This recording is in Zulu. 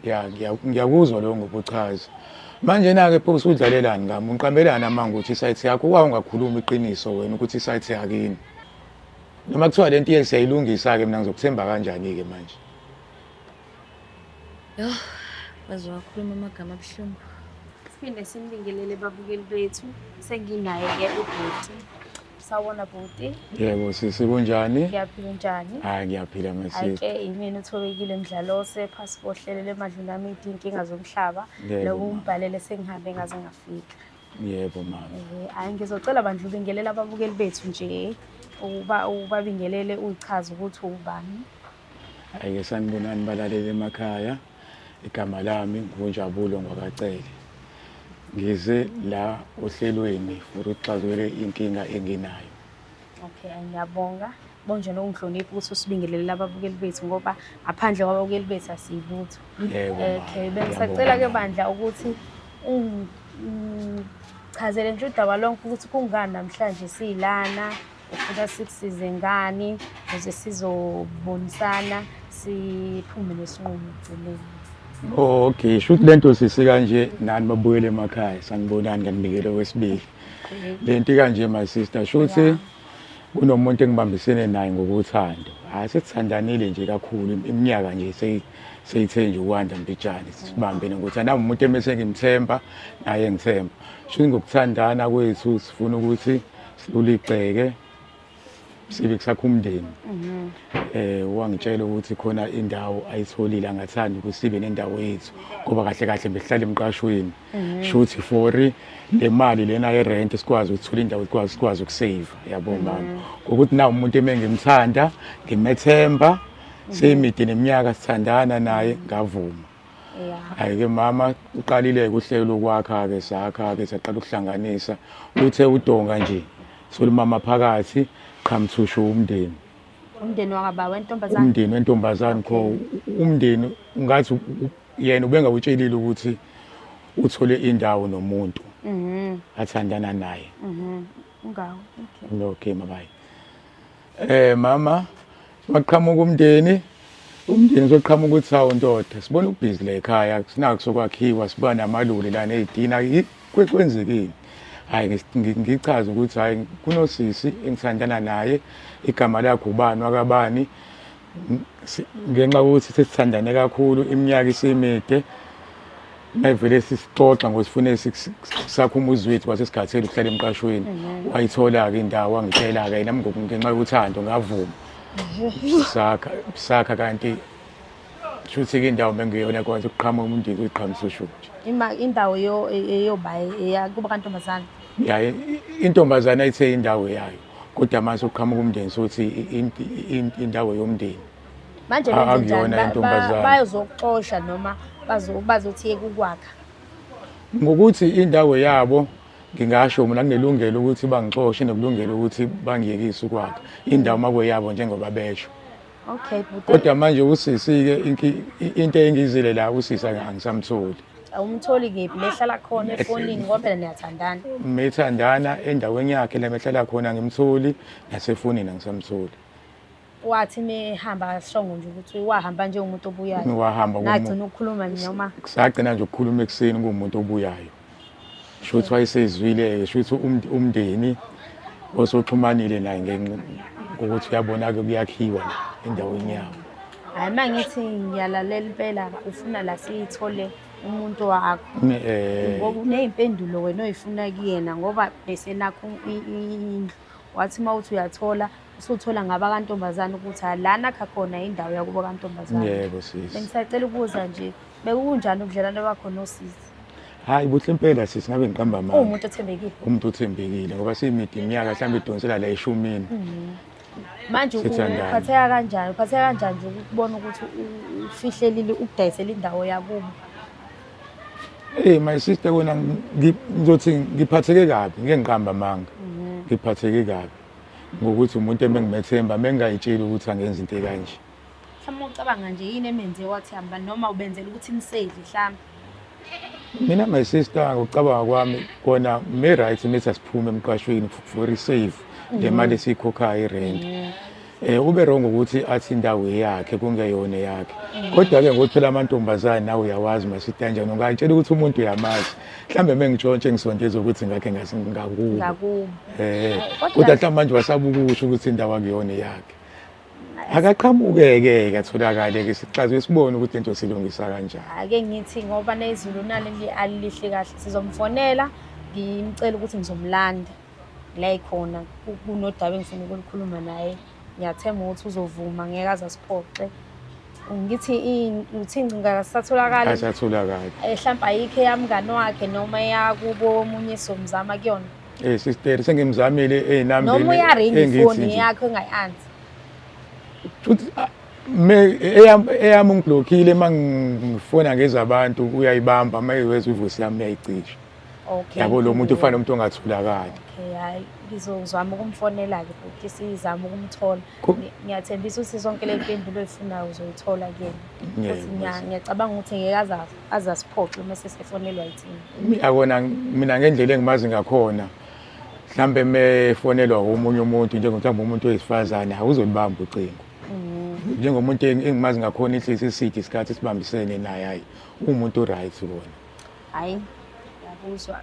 Ya, ngiyakuzwa lokho ngokuchaza. Manje na-ke pho usudlalelani ngami? Ungiqambelani amanga ukuthi isaythi yakho wa ungakhuluma iqiniso wena ukuthi isaythi yakini. Noma kuthiwa lento iye siyayilungisa-ke mina ngizokuthemba kanjani-ke manje? Yoh, waze wakhuluma amagama abuhlungu. Siphinde simbingelele babukeli bethu. Senginaye-ke ubhuti. Sawubona bhuti. Yebo sisi kunjani? Ngiyaphila unjani? Hayi ngiyaphila my sister. Hhayi-ke yimina uThobekile Mdlalose phasi kohlelo lweMadlulamithi iy'nkinga zomhlaba. Yebo, Lokhu mama. ngibhalele sengihambe ngaze ngafika. Yebo mama. Hhayi ngizocela bandla ubingelele ababukeli bethu nje uba ubabingelele uyichaze ukuthi uwubani. Hhayi-ke sanibonani balaleli emakhaya. Igama lami nguNjabulo ngwakaCele. Ngize la ohlelweni for ukuxazulula inkinga enginayo. Okay, ngiyabonga. Bonje nokungihlonipha ukuthi usibingelele ababukeli bethu ngoba ngaphandle kwababukeli bethu asiyilutho. Yebo mama. Okay, bengisacela ke Ngiyabonga. bandla ukuthi ungichazele nje udaba lonke ukuthi kungani namhlanje siyilana, ufuna sikusize ngani ukuze sizobonisana siphume nesinqumo ekugcineni. Okay, shuthi lento sisi kanje nani babuyele emakhaya sanibonani nganibikele okwesibili. Lento kanje my sister shuthi kunomuntu engibambisene naye ngokuthando. Hayi sesithandanile nje kakhulu iminyaka nje seyithe nje ukwanda mbijane sibambene ngokuthanda. Nami umuntu emese ngimthemba naye ngithemba. Shuthi ngokuthandana kwethu sifuna ukuthi silule igceke sibe kusakha umndeni. Wangitshela ukuthi khona indawo ayitholile angathanda ukuthi sibe nendawo yethu ngoba kahle kahle besihlala emqashweni. Shuthi for le mali lena ye-rent sikwazi ukuthola indawo sikwazi ukusave yabo mama. Ngokuthi na umuntu emengimthanda ngimethemba seyimide neminyaka sithandana naye ngavuma. Hhayi-ke mama uqalile-ke uhlelo lokwakha-ke sakha-ke saqala ukuhlanganisa uthe udonga nje solumama phakathi qhamthushu umndeni. Umndeni wakaba wentombazane? Umndeni wentombazane kho umndeni ungathi yena ubengawutshelile ukuthi uthole indawo nomuntu athandana naye. Ungawo. Okay. Okay mabayi. Mama maqhamuka umndeni umndeni soqhamuka ukuthi hawu ndoda sibona ubhizi la ekhaya sinakho sokwakhiwa siba namaloli la nezidina kwenzekile. Hayi ngichaze ukuthi hayi kunosisi engithandana naye igama lakhe ubani wakabani ngenxa yokuthi sesithandane kakhulu iminyaka isimide nayivele sisixoxa ngosifune sakho umuzi wethu kwasesikhathele ukuhlala emqashweni. Wayithola-ke indawo wangitshela-ke nami ngenxa yothando ngavuma sakha sakha kanti shuthi-ke indawo bengiyona kwathi kuqhamuka umndeni uyiqhamisa usho nje. Indawo eyoba eyakuba kantombazane. Ya intombazane ayithe indawo yayo kodwa mase uqhamuka umndeni sothi indawo yomndeni. Manje benze njani? Akuyona intombazane. Bayozokuxosha noma bazothi yeka ukwakha? Ngokuthi indawo yabo ngingasho mina kunelungelo ukuthi bangixoshe nokulungelo ukuthi bangiyekise ukwakha indawo makweyabo njengoba besho. Okay, bhuti. Kodwa manje usisi-ke into engizile la usisi angisamtholi. Awumtholi kephi lehlala khona efonini ngoba phela niyathandana. Methandana endaweni yakhe la mehlala khona ngimtholi nasefonini angisamtholi. Wathi mehamba asishongo nje ukuthi wahamba njengomuntu obuyayo. Wahamba Nagcina ukukhuluma noma sagcina nje ukukhuluma ekuseni kuwumuntu obuyayo. Shuthi wayesezwile-ke shuthi umndeni osoxhumanile naye ngenxa ngokuthi uyabona-ke kuyakhiwa la endaweni yawo. Hhayi uma ngithi ngiyalalela impela ufuna la siyithole umuntu wakho. Ngoba uney'mpendulo wena oyifuna kuyena ngoba bese nakho indlu. Wathi uma uthi uyathola usuthola ngabakantombazane ukuthi hhayi lana akha khona indawo yakubo kantombazane. Yebo sisi. Bengisacela ukubuza nje bekunjani ubudlelwane bakho nosisi? Hayi buhle impela sisi ngabe ngiqamba amanga. Uwumuntu othembekile. Umuntu othembekile ngoba siyimide iminyaka mhlawumbe idonsela la eshumini. Manje Sithandana. uphatheka kanjani? Uphatheka kanjani nje ukubona ukuthi ufihlelile ukudayisela indawo yakubo? Hey my sister kona ngizothi ngiphatheke kabi ngeke ngiqamba amanga. Ngiphatheke kabi ngokuthi umuntu ebengimethemba bengingayitsheli ukuthi angenza into ekanje. Mhlawumbe ucabanga nje yini emenze wathi hamba noma ubenzela ukuthi nisave mhlawumbe. Mina my sister ngokucabanga kwami kona me right mithi asiphume emqashweni for save le mali esiyikhokhayo irent. Ube wrong ukuthi athi indawo eyakhe kungeyona eyakhe. Kodwa-ke ngokuthi phela amantombazane nawe uyawazi masithi kanjani, ungayitshela ukuthi umuntu uyamazi. Mhlambe mengitshontshe ngisondeza ukuthi ngakhe ngakubo. Ngakubo. Kodwa mhlawumbe manje wasaba ukusho ukuthi indawo akuyona eyakhe. Akaqhamuke-ke ke atholakale-ke sixazwe sibone ukuthi lento silungisa kanjani. Ake ngithi ngoba nezulu naleli alilihle kahle, sizomfonela ngimcela ukuthi ngizomlanda la ekhona, kunodaba engifuna ukulikhuluma naye. Ngiyathemba ukuthi uzovuma, ngeke aze asiphoxe. Ngithi uthi ingcinga akasatholakali. Akasatholakali. Mhlawumbe ayikho eyamngani wakhe noma eyakubo omunye sizomzama kuyona. Sister, sengimzamile ey'nambeni. Noma uyaringa ifoni yakho engayi-answer. Futhi me eyami ungiblockile, uma ngifona ngezabantu uyayibamba, uma iweza ivoice yami uyayicisha. Okay. Yabo lo muntu ufana nomuntu ongatholakali. Okay, hayi ngizozama ukumfonela-ke bhuti, sizame ukumthola. Ngiyathembisa ukuthi sonke le mpendulo oyifunayo uzoyithola kuyena. Futhi ngiyacabanga ukuthi ngeke aze asiphoxe uma sesefonelwa yithina. Yabona mina ngendlela engimazi ngakhona, mhlambe mefonelwa omunye umuntu njengomhlawumbe umuntu wesifazane awuzolibamba ucingo. Njengomuntu engimazi ngakhona inhlisi eside isikhathi sibambisene naye, hayi umuntu right kona. Hayi, ngiyakuzwa.